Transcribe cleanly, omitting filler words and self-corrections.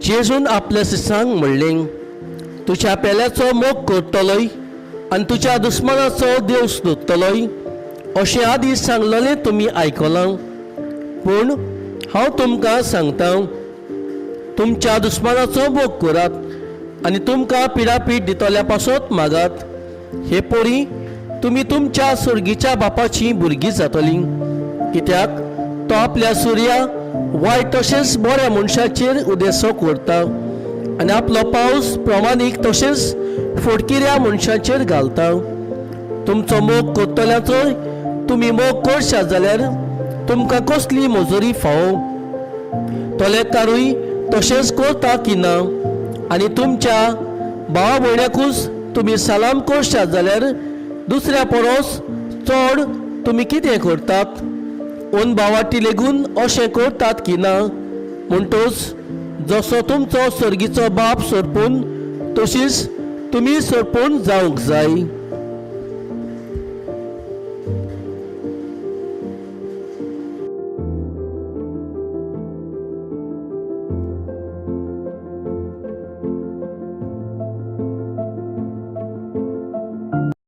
जेजून आपल्या शिसांक म्हणलें, तुज्या पेल्याचो मोग करतलोय आनी तुज्या दुस्मानाचो देव सोदतलोय अशें आदीं सांगलेलें तुमी आयकलां. पूण हांव तुमकां सांगता, तुमच्या दुस्मानाचो मोग करात आनी तुमकां पिडापीड दितल्या पासत मागात. हे पोरी तुमी तुमच्या सर्गीच्या बापाचीं भुरगीं जातलीं, कित्याक तो आपल्या सुर्या वायट तशेंच बऱ्या मनशाचेर उदेसो करता आनी आपलो पावस प्रमाणीक तशेंच फोडकिऱ्या मनशाचेर घालता. तुमचो मोग करतल्याचो तुमी मोग करशात जाल्यार तुमकां कसली मजुरी फावो? तोलेकारूय तशेंच करता की ना? आनी तुमच्या भावा भयण्याकूच तुमी सलाम करशात जाल्यार दुसऱ्या परस चड तुमी कितें करतात? अनभावाटी लेगून अशें करतात की ना? म्हणटच जसो तुमचो सर्गीचो बाप सोरपून, तशीच तुमी सोरपून जावंक जाय.